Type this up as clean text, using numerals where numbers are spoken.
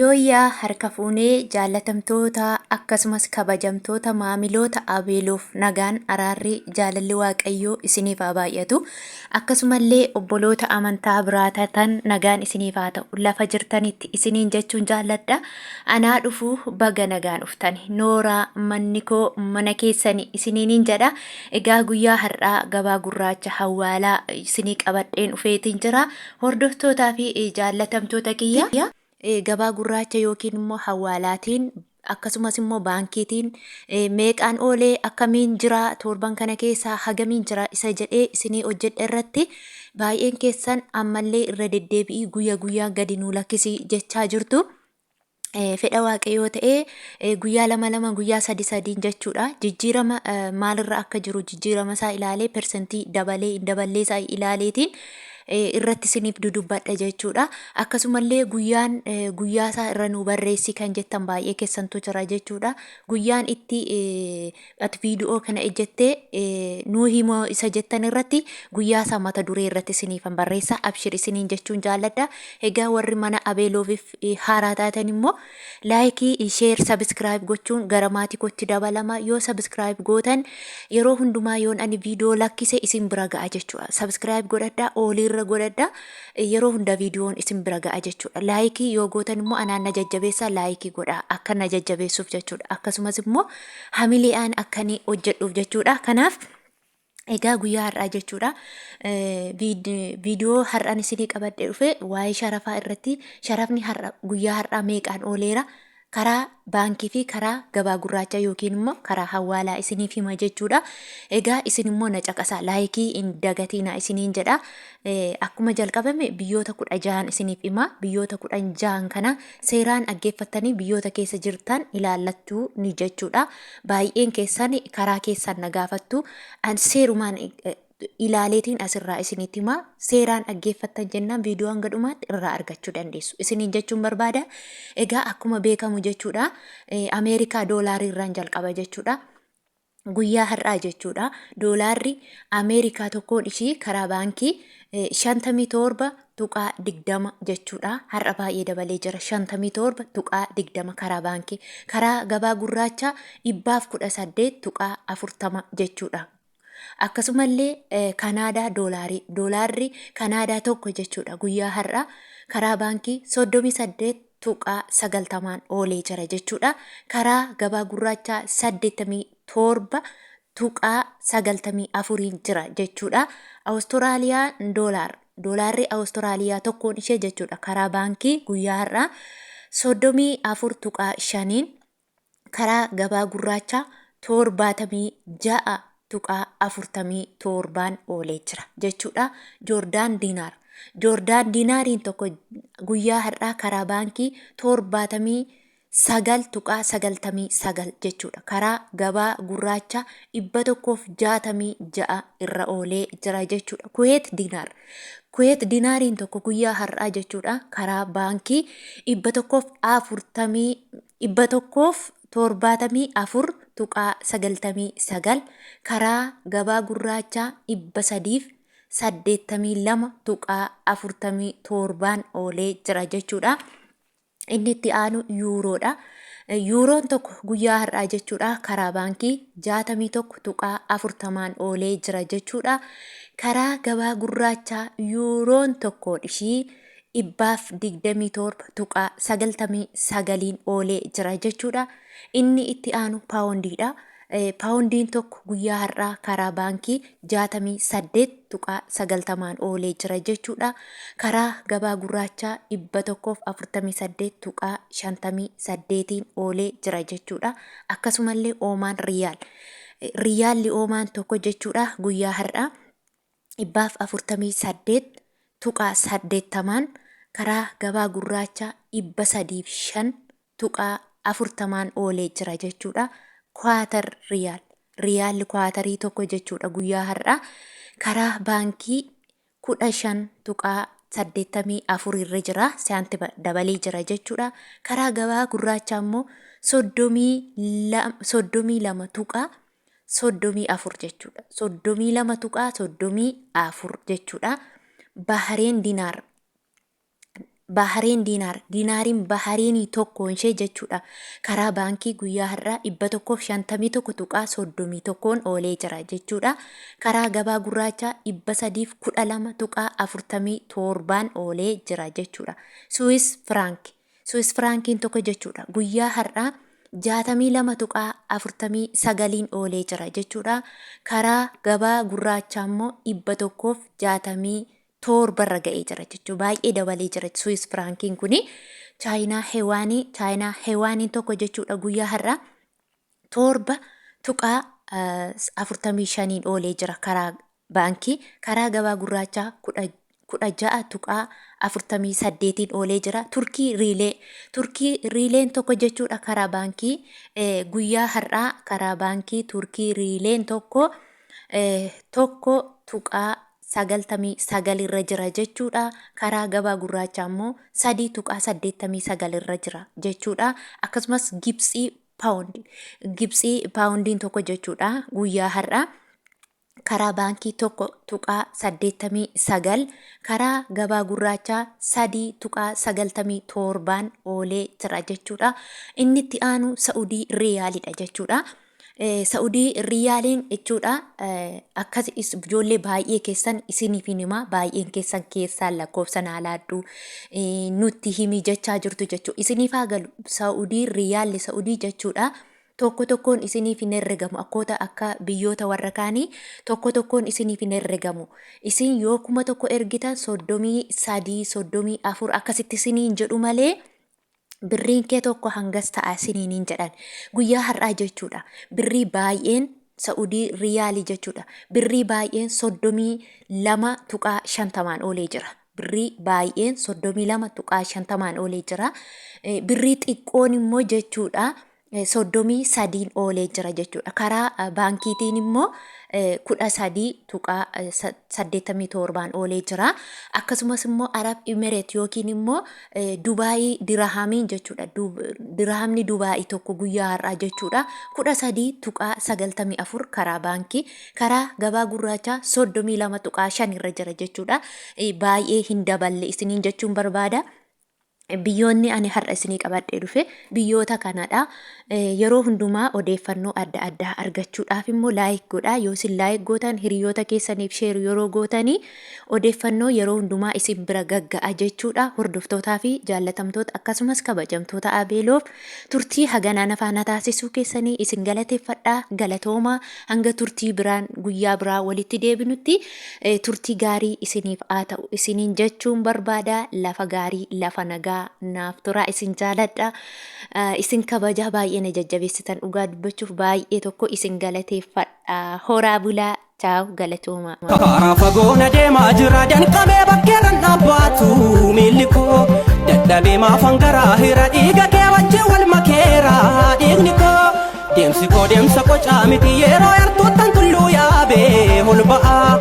Yooyyaa harka fuunee jaallatamtoota akkasumas kabajamtoota maamiloota Abeeloof nagaan araarri jaalalli Waaqayyoo isiniif haa baay'atu. Akkasumallee obboloota amantaa biraa taatan nagaan isiniif haa ta'u. Lafa jirtanitti isiniin jechuun jaalladha. Anaa dhufu baga nagaan dhuftani. Nooraa manni koo mana keessani isiniinin jedha. Egaa guyyaa har'aa gabaa gurraacha hawwaalaa isinii qabadheen dhufeetiin jira. Hordoftootaa fi jaallatamtoota kiyya. Gabaa gurraacha yookiin immoo hawaalaatiin akkasumas immoo baankiitiin meeqaan oolee akkamiin jira torban kana keessa hagamiin jira isa jedhee isinii hojjedhe irratti baay'een keessan ammallee irra deddeebi'ii guyya guyyaan gadi nuu lakkisi jechaa jirtu. Fedha waaqayyoo ta'ee guyyaa lama lama guyyaa sadi sadiin jechuudha. Jijjiirama maalirra akka jiru jijjiirama isaa ilaalee persentii dabalee hin daballee isaa ilaaleetiin irratti isiniif dudubbadha jechuudha. Akkasumallee guyyaan guyyaa isaa irra nuu barreessi kan jettan baay'ee keessantu jira jechuudha. Guyyaan itti ati viidiyoo kana ejjettee nuu himoo isa jettan irratti guyyaa isaa mata duree irratti isiniifan barreessa. Abshir isiniin jechuun jaalladha. Egaa warri mana Abeeloofiif haaraa taatan immoo laayikii, sheer, sabiskiraayib gochuun gara maatii kootti dabalama. Yoo sabiskiraayib gootan yeroo hundumaa yoon ani viidiyoo lakkise isin bira ga'a jechuudha. Sabiskiraayib godhadhaa, ooliirra godhadhaa. Yeroo hunda viidiyoon isin bira ga'a jechuudha. Laayikii yoo gootan immoo anaan na jajjabeessaa laayikii godhaa akka na jajjabeessuuf jechuudha. Akkasumas immoo hamilee'aan akka inni hojjedhuuf jechuudha. Kanaaf egaa guyyaa har'aa jechuudha. Viidiyoo har'aan isinii qabadhee dhufe waa'ee sharafaa irratti sharafni har'a guyyaa har'aa meeqaan ooleera karaa baankii fi karaa gabaa gurraachaa yookiin immoo karaa hawaalaa isiniif hima jechuudha. Egaa isin immoo na caqasaa laayikii hin dagatiinaa isiniin jedha. Akkuma jalqabame biyyoota 16n isiniif hima. Biyyoota 16n kana seeraan dhaggeeffattanii biyyoota keessa jirtan ilaallachuu ni jechuudha. Baay'een keessan karaa keessan na gaafattu. An seerumaan ilaaleetiin asirraa isinitti hima. Seeraan dhaggeeffattan jennaan viidiyoo hanga dhumaatti irraa argachuu dandeessu. Isiniin jechuun barbaada. Egaa akkuma beekamu jechuudha. Ameerikaa doolaarii irraan jalqaba jechuudha. Guyyaa har'aa jechuudha. Doolaarri Ameerikaa tokkoon ishii karaa baankii 57.20 jechuudha. Har'a baay'ee dabalee jira. 57.20 karaa baankii. Karaa gabaa gurraachaa 118.40 jechuudha. Akkasumallee Kanaadaa doolaarii doolaarri Kanaadaa tokko jechuudha guyyaa har'aa karaa baankii 38.90n oolee jira jechuudha. Karaa gabaa gurraachaa 87.94n jira jechuudha. Awustiraaliyaa doolaar doolaarri Awustiraaliyaa tokkoon ishee jechuudha karaa baankii guyyaa har'aa 34.5n karaa gabaa gurraachaa 76.47n oolee jira jechuudha. Joordaan diinaar. Joordaan diinaariin tokko guyyaa har'aa karaa baankii 79.99 jechuudha. Karaa gabaa gurraacha 166 irra oolee jira jechuudha. Kuweet diinaar. Kuweet diinaariin tokko guyyaa har'aa jechuudha. Karaa baankii 140 174.99 karaa gabaa gurraachaa 382.47n oolee jira jechuudha. Inni itti aanu yuuroodha. Yuuroon tokko guyyaa har'aa jechuudha karaa baankii 61.40n oolee jira jechuudha. Karaa gabaa gurraachaa yuuroon tokkoon ishii 127.99n oolee jira jechuudha. Inni itti aanu paawondiidha. Paawondiin tokko guyyaa har'aa karaa baankii 68.90n oolee jira jechuudha. Karaa gabaa gurraachaa 148.58n oolee jira jechuudha. Akkasumallee Oomaan riyaal. Riyaalli Oomaan tokko jechuudha guyyaa har'aa 148.80n karaa gabaa gurraacha 305.40n oolee jira jechuudha. Kwaatar riyaal. Riyaalli kwaatarii tokko jechuudha guyyaa har'aa karaa baankii 15.84 irra jira. Saantima dabalee jira jechuudha. Karaa gabaa gurraachaa immoo 32.34 jechuudha. 32.34 jechuudha. Bahareen dinaar. Bahareen diinaar, diinaariin Bahareenii tokkoon ishee jechuudha. Karaa baankii guyyaa har'aa 151.31n oolee jira jechuudha. Karaa gabaa gurraachaa 312.47n oolee jira jechuudha. Suwis Firaank, Suwis Firaankiin tokko jechuudha. Guyyaa har'aa 62.49n oolee jira jechuudha. Karaa gabaa gurraachaa immoo 167 irra ga'ee jira jechuudha. Baay'ee dabalee jira Suwis Firaankiin kuni. Chaayinaa Hewaanii, Chaayinaa Hewaaniin tokko jechuudha guyyaa har'aa 7.45n oolee jira karaa baankii. Karaa gabaa gurraachaa 16.48n oolee jira. Turkii Riilee, Turkii Riileen tokko jechuudha karaa baankii guyyaa har'aa karaa baankii Turkii Riileen tokko 1.99 irra jira jechuudha. Karaa gabaa gurraachaa immoo 3.89 irra jira jechuudha. Akkasumas Gibtsii paawundi, Gibtsii paawundiin tokko jechuudha guyyaa har'aa karaa baankii 1.89, karaa gabaa gurraachaa 3.97n oolee jira jechuudha. Inni itti aanu Sa'udii Riyaalidha jechuudha. Sa'udii Riyaaliin jechuudha akkas ijoollee baay'ee keessan isiniif hin himaa, baay'een keessan keessaan lakkoofsa naa laadhu nutti himi jechaa jirtu jechuudha. Isiniif haa galu, Sa'udii Riyaalli Sa'udii jechuudha. Tokko tokkoon isiniif hin herregamu, akkoota akka biyyoota warra kaanii tokko tokkoon isiniif hin herregamu. Isin yoo 1000 ergitan 33, 34 akkasitti isiniin jedhu malee birriin kee tokko hangas ta'a isiniin hin jedhan. Guyyaa har'aa jechuudha. Birrii baay'een Sa'udii Riyaalii jechuudha. Birrii baay'een 32.50n oolee jira. Birrii baay'een 32.50n oolee jira. Birrii xiqqoon immoo jechuudha 33n oolee jira jechuudha. Karaa baankiitiin immoo 13.87n oolee jira. Akkasumas immoo Arab Imireet yookiin immoo Dubaayii dirahamiin jechuudha. Dirahamni Dubaayii tokko guyyaa har'aa jechuudha 13.94 karaa baankii, karaa gabaa gurraachaa 32.5 irra jira jechuudha. Baay'ee hin daballe isiniin jechuun barbaada. Biyyoonni ani har'a isinii qabadhee dhufe biyyoota kanadha. Yeroo hundumaa odeeffannoo adda addaa argachuudhaaf immoo laayik godhaa. Yoo isin laayik gootan, hiriyoota keessaniif sheer yeroo gootanii, odeeffannoo yeroo hundumaa isin bira gagga'a jechuudha. Hordoftootaa fi jaallatamtoota akkasumas kabajamtoota Abeeloof, turtii haganaa na faana taasisuu keessanii isin galateeffadha. Galatooma, hanga turtii biraan guyyaa biraa walitti deebinutti turtii gaarii isiniif haa ta'u isiniin jechuun barbaada. Lafa gaarii, lafa nagaa naaf turaa. Isin jaaladha. Isin kabajaa, baay'ee na jajjabeessitan, dhugaa dubbachuuf baay'ee tokko isin galateeffadha. Horaa bulaa. Chaaw, galatooma. Karaa fagoo na deemaa jira, danqamee bakkeerran dhaabbaatu miilli koo, dadhabee maafan garaa hira, dhiiga kee wajjin wal makeera dhiigni koo. Deemsi koo deemsa qocaa miti, yeroo yartuuttan tulluu yaabee ol ba'a.